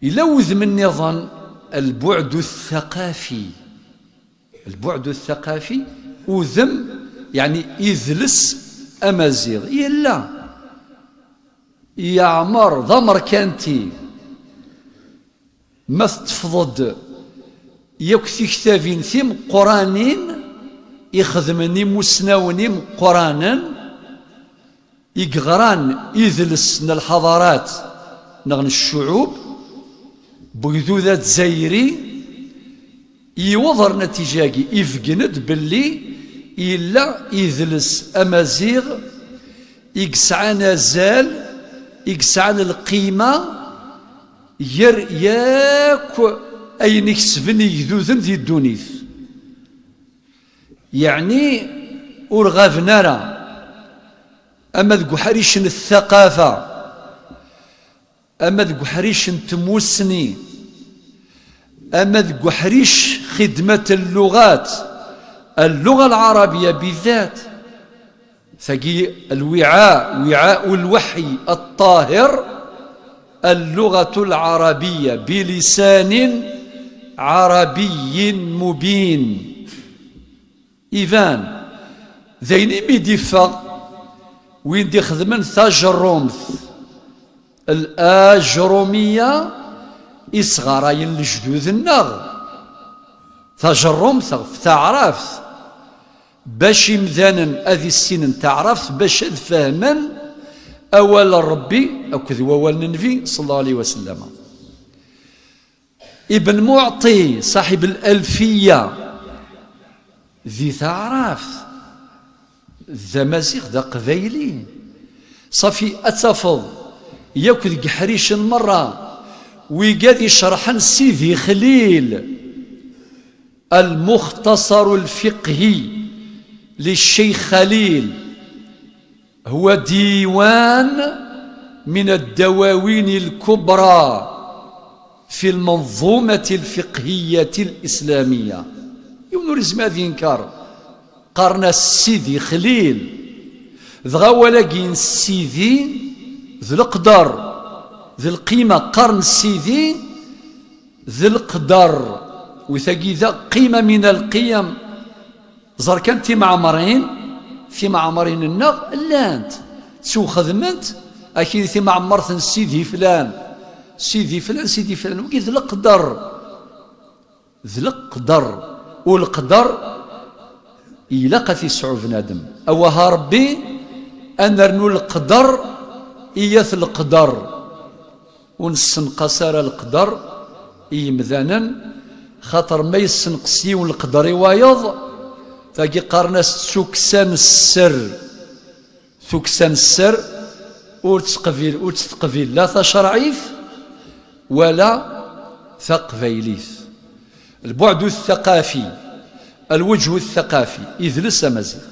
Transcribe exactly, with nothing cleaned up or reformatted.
Yella wudem nniḍen, البعد الثقافي. البعد الثقافي, udem, yeɛni idles amaziɣ. Yella. Yeɛmer d amerkanti. Ma teṭṭfeḍ-d yakk tiktabin timeqqranin ixedmen imusnawen imeqqranen, i yeɣran idles n lḥadarat neɣ n ccuɛub, n ugdud azzayri, yiweḍ ar natija-agi, ibeggen-d belli yella idles amaziɣ i yesɛan azal, i yesɛan lqima gar yakk ayen i kesben igduden di ddunit. Yeɛni ur ɣaben ara ama deg uḥric n ttaqafa, ama deg uḥric n tmussni, ama deg uḥric xidmat lluɣat, اللغة العربية بالذات. Tagi الوعاء، وعاء الوحي الطاهر، اللغة العربية بلسان عربي مبين. Iban, d ayen imi d-iffeɣ win d-ixedmen tajerrumt, الأجرومية, isɣarayen lejdud-nneɣ. Tajerrumt ɣef taɛrabt, bac imdanen ad issinen taɛrabt, bac ad fehmen awal n Ṛebbi akked wawal n Nnbi, صلى الله عليه وسلم. Ibn Muɛṭi, ṣaḥib Al-Alfiya, di taɛrabt, d amaziɣ, d aqbayli. Ṣafi, ad tafeḍ yakk deg iḥricen merra, wigad icerḥen Sidi Xlil, المختصر الفقهي للشيخ خليل. هو ديوان من الدواوين الكبرى في المنظومة الفقهية الإسلامية. Yiwen ur yezmir ad yenker. Qqaren-as Sidi Xlil. Dɣa awal-agi n Sidi d leqder, d lqima. Qqaren Sidi d leqder. Wi tagi d qima min lqiyam. Ẓer kan timeɛmrin, timeɛmrin-nneɣ llant, ttwaxedment, akid timeɛmert n Sidi flan, Sidi flan, Sidi flan, wigi d leqder. D leqder. U leqder ilaq ad t-yesɛu bnadem. Awah a Ṛebbi, ad nernu leqder i yat leqder. Ur nessenqas ara leqder i yimdanen, xaṭer ma yessenqes yiwen leqder i wayeḍ, tagi qqaren-as tukksa n sser. Tukksa n sser ur teqbil, ur tt-teqbil la tacerɛit wala taqbaylit. البعد الثقافي، الوجه الثقافي, idles amaziɣ.